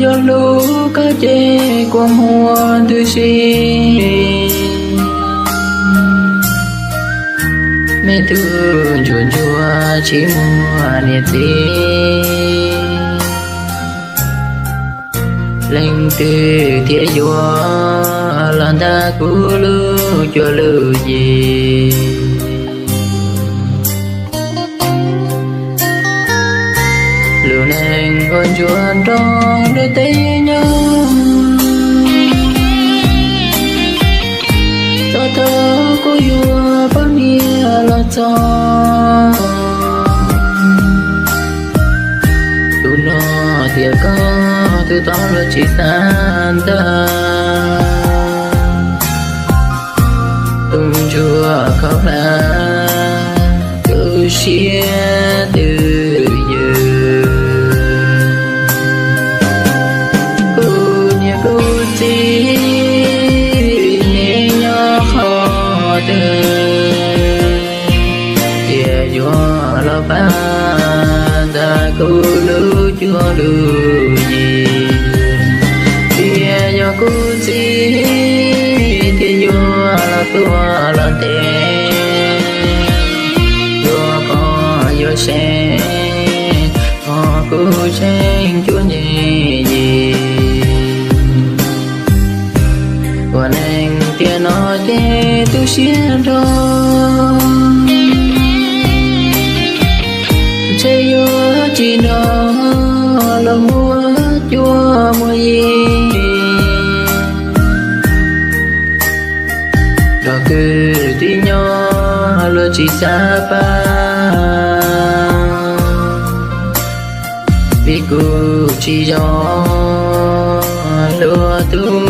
Yog hlub koj ces kua muag ntws si, me tub ntsuag ntsuag tsis muaj niam txiv. Leej twg thiaj yuav los ntag kuv lub cuab lub yig. Lub neej ua ntsuag nrog lub teb nyob, txog thaum kuv yuav poj niam los txog. Tus no thiab koj tus tod luag tsis xav ntag. Tus ntsuag khaub hlab tu siab twj ywm, kuv niam kuv txiv neb nyob qhov twg, cia yuav los pab ntag kuv lub cuab lub yig. Cia yog kuv txiv thiaj yuav los tuaj los ntes, yuav poj yuav sev, ho kuv tseem cuab ntse yig. Ua neej tiam no ces tu siab nrho, ntshe yuav tsis nrog luag muaj cuab muaj yig. Nrog kwv tij nyob luag tsis xav pab, vim kuv tsis yog luag tub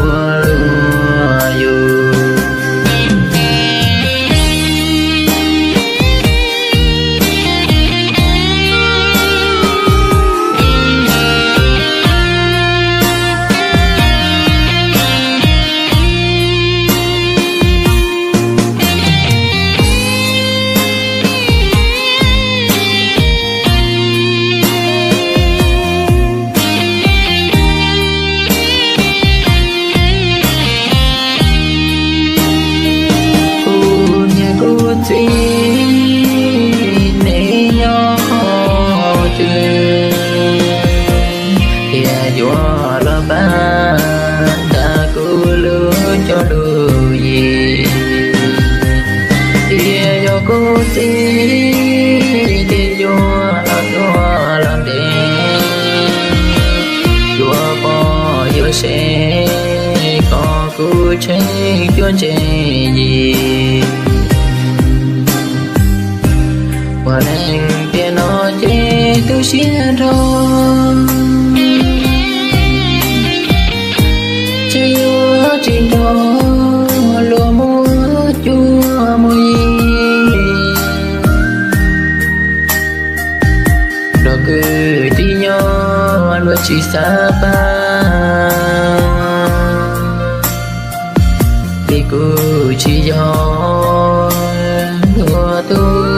ua luag yug. Kuv niam kuv txiv neb nyob qhov twg, thiaj yuav los pab ntag kuv lub cuab lub yig. Cia yog kuv txiv thiaj yuav los tuaj los ntes, yuav poj yuav sev, kom kuv tseem cuab ntse yig. Ua neej tiam no ces tu siab nrho, ntshe yuav tsis nrog luag muaj cuab muaj yig. Nrog kwv tij nyob luag tsis xav pab, vim kuv tsis yog luag tub